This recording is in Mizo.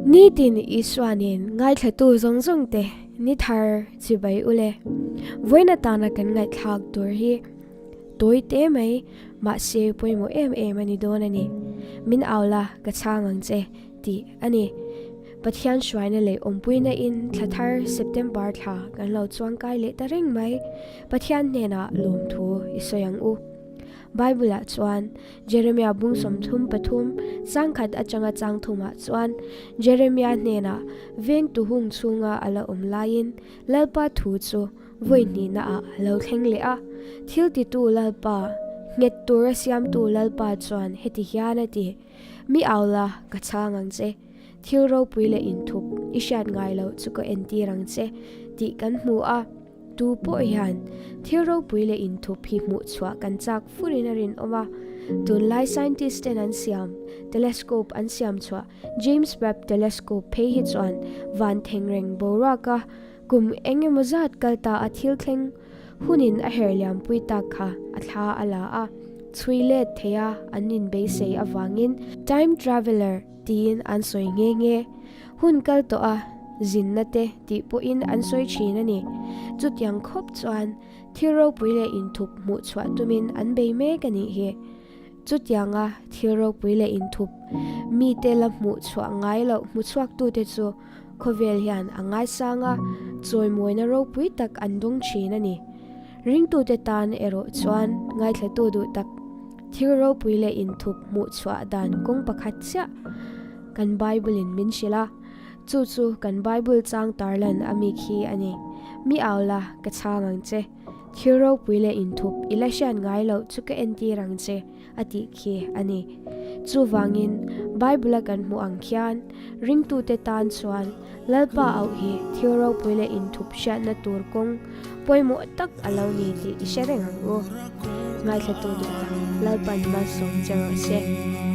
Nitin Isua nen ngaithlatu zawng zawng te ni thar chibai ule. Vawiin atana kan ngaihthlak tur hi tawi te mai mahse pawimawh em em a ni dawn a ni. Min au la ka chhang ang che tih a ni. Pathian hruaina leh awmpuina in thla thar September thla kan lo chuangkai leh ta reng mai. Pathian hnenah lawmthu i sawi ang u. Bible-ah chuan Jeremia bung 33 changkhat atanga chang thumah chuan Jeremia hnenah vengtu hung chhunga a la awm laiin Lalpa thu chu vawi hnihnaah a lo thleng leh a. Thil titu Lalpa, nghet tura siamtu Lalpa chuan heti hian a ti, Mi au la, ka chhang ang che. Thil ropui leh inthup i hriat ngai loh chu ka entir ang che tih kan hmu a. Tu pawh hian thil ropui leh inthup hi hmuh chhuah kan chak furin a rinawm a. Tunlai scientist ten an siam telescope an siam chhuah James Webb Telescope phei hi chuan van thengreng boruaka kum eng emaw zat kal ta a thil thleng hunin a her liampui tak kha a thla a la a, chhui let theia an inbeisei avangin time traveller tiin an sawi nghe nghe. Hun kal tawh a, zinna te tih pawhin an sawi thin a ni. Chutiang khawp chuan thil ropui leh inthup hmuh chhuah tumin an bei mek a nih hi. Chutianga thil ropui leh inthup mite la hmuh chhuah ngai loh hmu chhuaktute chu khawvel hian a ngaisang a, chawimawina ropui tak an dawng thin a ni. Ringtute tan erawh chuan ngaithlatu duh tak thil ropui leh inthup hmuh chhuah dan kawng pakhat chiah kan Bible in min hrilh a, chu chu kan Bible chang tarlan a mi khi a ni. Mi au la, ka chhang ang che. Thil ropui leh inthup i la hriat ngai loh chu ka entir ang che, a tih khi a ni. Chuvangin, Bible a kan hmuh ang khian, ringtute tan chuan Lalpa auh hi thil ropui leh inthup hriatna tur kawng pawimawh tak a lo ni tih i hre reng ang u. Ngaithlatu duh tak, Lalpan malsawm che rawh se.